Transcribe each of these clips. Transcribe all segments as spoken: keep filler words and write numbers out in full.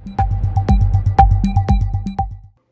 U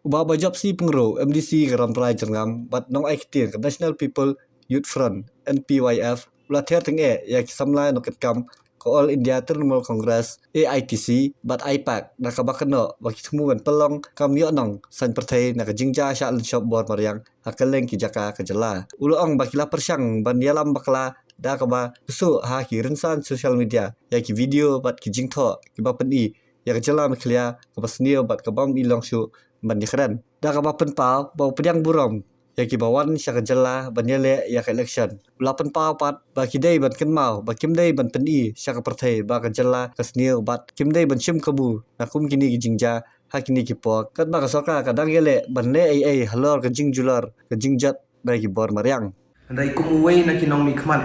Bah Bajopsi Pyngrope, M D C ka Rambrai Jyrngam bad nongai ktien ka National People Youth Front, N P Y F, u la ther tyngeh ïa ki samla nongkitkam ka All India Trinamool Congress, A I T C, bad AIPAC, da kaba kynnoh ba ki thmu ban pynlong kam ïoh nong saiñ pyrthei na ka jingjia shah lynshop bor mariang ha kylleng ki jaka ka jylla. U la ong ba ki la pyrshang ban ïalam bakla da kaba ksuh ha ki rynsan social media ïa ki video bad ki jingthoh kiba pyni ïa ka jylla Meghalaya kaba sniew bad kaba ym i long shuh ban ïakren. Da kaba pynpaw ba u pdiang burom ïa kiba wan sha ka jylla ban ïaleh ïa ka election. U la pynpaw pat ba ki dei ban kynmaw ba kim dei ban pyni sha ka pyrthei ba ka jylla ka sniew bad kim dei ban shim kabu na kum kine ki jingjia ha kine ki por, katba ka sorkar ka dang ïaleh ban leh ei ei halor ka jingjulor ka jingjot na ki bor mariang. Hynrei kum uwei na ki nongmihkhmat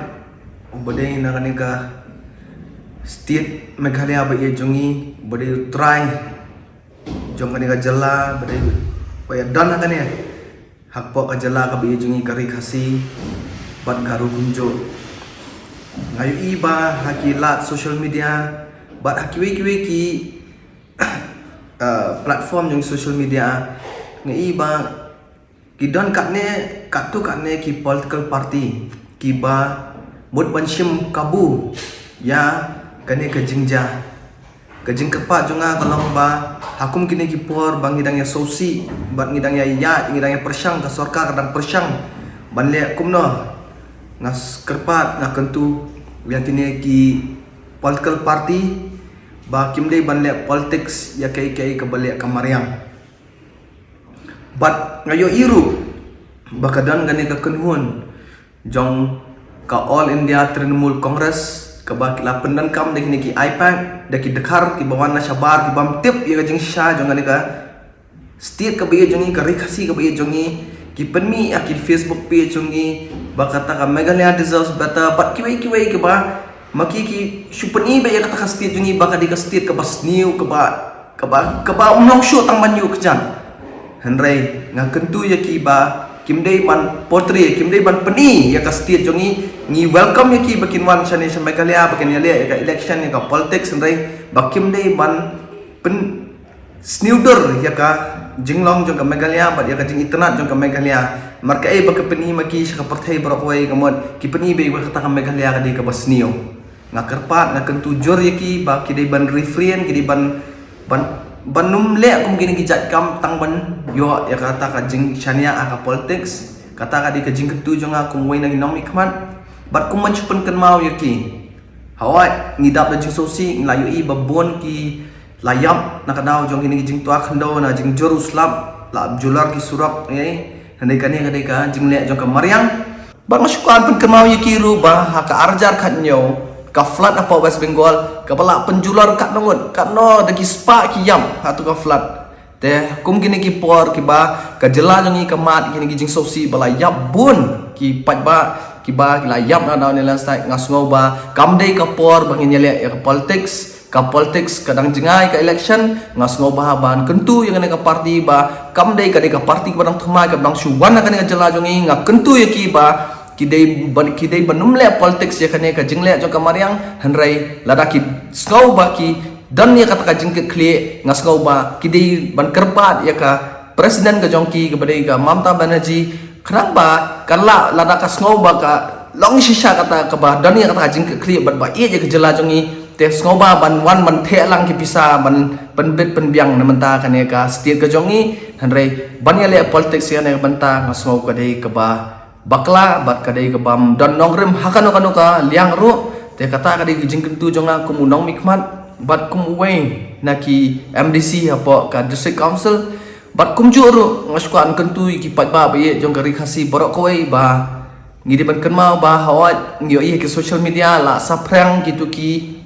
uba dei na kane ka state Meghalaya ba ïeit jong ngi, uba dei u trai jong kane ka jylla, uba dei ba ïadon ha kane, hapoh ka jylla kaba ïeit jong ngi ka Ri Khasi bad ka Ri Kumjuh, nga ïohi ba ha ki lad social media bad ha kiwei kiwei ki uh, platform jong social media, nga i ba ki don katne, katto katne ki political party kiba mut ban shim kabu ïa kane ka jingjia. Ka jingkyrpad jong nga ka long ba ha kum kine ki por ba ngi dang ïa sngewsih bad ngi dang ïa ïa ngi dang ïa pyrshang, ka sorkar ka dang pyrshang ban leh kumno, nga kyrpad, nga kyntu ïa kine ki political party ba kim dei ban leh politics ïa kaei kaei kaba leh ka mariang. Bad nga ïohi ruh ba ka don kane ka kynhun jong ka All India Trinamool Congress kaba ki la pyndonkam da kine ki AIPAC, da ki dkhar kiba wan na shabar kibym tip ïa ka jingshisha jong kane ka state kaba ïeit jong ngi, ka Ri Khasi kaba ïeit jong ngi, ki pynmih ha ki Facebook page jong ngi ba kata ka Meghalaya deserves better, bad kiwei kiwei kiba ma ki ki shu pyni ba ïa kata ka state jong ngi ba ka dei ka state kaba sniew, kaba, kaba, kaba ym long shuh tang ban ïuh kjat. Hynrei nga kyntu ïa ki ba kim dei ban portray, kim dei ban pyni ïa ka state jong ngi. Ngi welcome ïa ki ba kin wan shane sha Meghalaya ba kin ïaleh ïa ka election, ïa ka politics, hynrei ba kim dei ban pyn sniewdur ïa ka jinglong jong ka Meghalaya bad ïa ka jingitynnad jong ka Meghalaya. Namar kaei ba ki pyni ma ki sha ka pyrthei baroh kawei, ka mut ki pyni ba ïa kata ka Meghalaya ka dei kaba sniew. Nga kyrpad, nga kyntu jur ïa ki ba ki dei ban refrain, ki dei ban, ban, ban ym leh kum kine ki jait kam tang ban ïoh ïa kata ka jingshaniah ha ka politics. Kata ka dei ka jingkyntu jong nga kum uwei na ki nongmihkhmat bad kum ban shu pynkynmaw ïa ki. Hooid, ngi dap da jingsngewsih, ngi la ïohi ba bun ki la ïap na ka daw jong kine ki jingtwa khyndew, na jingjur u slap, la ap julor ki surok, eh, hynrei kane ka dei ka jingleh jong ka mariang. Bad nga shu kwah pynkynmaw ïa ki ruh ba ha ka arhajar khathynñiew ka flood hapoh West Bengal, kaba la pynjulor katno ngut, katno da ki spah ki ïap ha tu ka flood. Te kum kine ki por kiba ka jylla jong ngi ka mad ïa kine ki jingsngewsih ba la ïap bun ki paidbah kiba ki la ïap na daw ne landslide, nga sngew ba kam dei ka por ba ngin ïaleh ïa ka politics. Ka politics ka dang jngai, ka election, nga sngew ba ban kyntu ïa kane ka party ba kam dei, ka dei ka party kaba dang thymmai kaba dang shu wan na kane ka jylla jong ngi. Nga kyntu ïa ki ba ki dei ban, ki dei ban ym leh politics ïa kane ka jingleh jong ka mariang, hynrei lada ki sngew ba ki don ïa kata ka jingkitkhlieh, nga sngew ba ki dei ban kyrpad ïa ka president ka jong ki kaba dei ka Mamata Banerjee, khnang ba kan lah, lada ka sngew ba ka long shisha kata kaba don ïa kata ka jingkitkhlieh bad ba ïeit ïa ka jylla jong ngi, te sngew ba ban wan ban theh lang ki pisa ban pynbit pynbiang na bynta kane ka state ka jong ngi, hynrei ban ïaleh politics ïa kane ka bynta nga sngew ka dei kaba bakla bad ka dei kabym don nongrim ha kano kano ka liang ruh. Te kata ka dei ka jingkyntu jong nga kum u nongmihkhmat bad kum uwei na ki M D C hapoh ka District Council. Bad kumjuh ruh nga shu kwah kyntu ïa ki paidbah ba ïeit jong ka Ri Khasi baroh kawei ba ngi dei ban kynmaw ba hooid ngi ïohi ha ki social media la saphriang kitu ki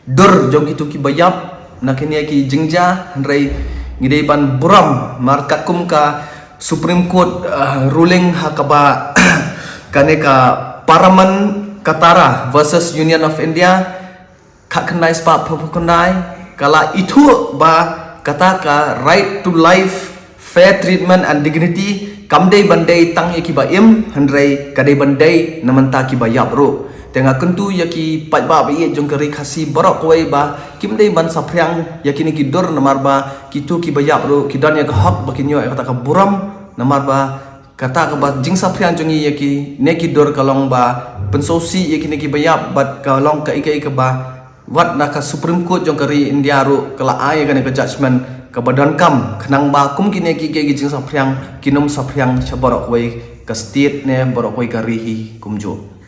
dur jong kitu kiba ïap na kine ki jingjia, hynrei ngi dei ban burom namar katkum ka Supreme Court, uh, ruling ha kaba kane ka Paraman Katara versus Union of India, khatkhyndai spah phraphew khyndai, ka la ithuh ba kata ka right to life, fair treatment and dignity kam dei ban dei tang ïa kiba im, hynrei ka dei ban dei na bynta kiba ïap ruh. Te nga kyntu ïa ki paidbah ba ïeit jong ka ri Khasi baroh kawei ba kim dei ban saphriang ïa kine ki dur namar ba kito kiba ïap ruh ki don ïa ka hok ba kin ïoh ïa kata ka burom namar ba kata kaba jingsaphriang jong ngi ïa kine ki dur ka long ba pynsngewsih ïa kine kiba ïap bad ka long kaei kaei kaba wat na ka Supreme Court jong ka ri India ruh ka la ai ïa kane ka judgment kaba donkam khnang ba kum kine ki ki jingsaphriang kin ym saphriang sha baroh kawei ka state ne baroh kawei ka ri hi kumjuh.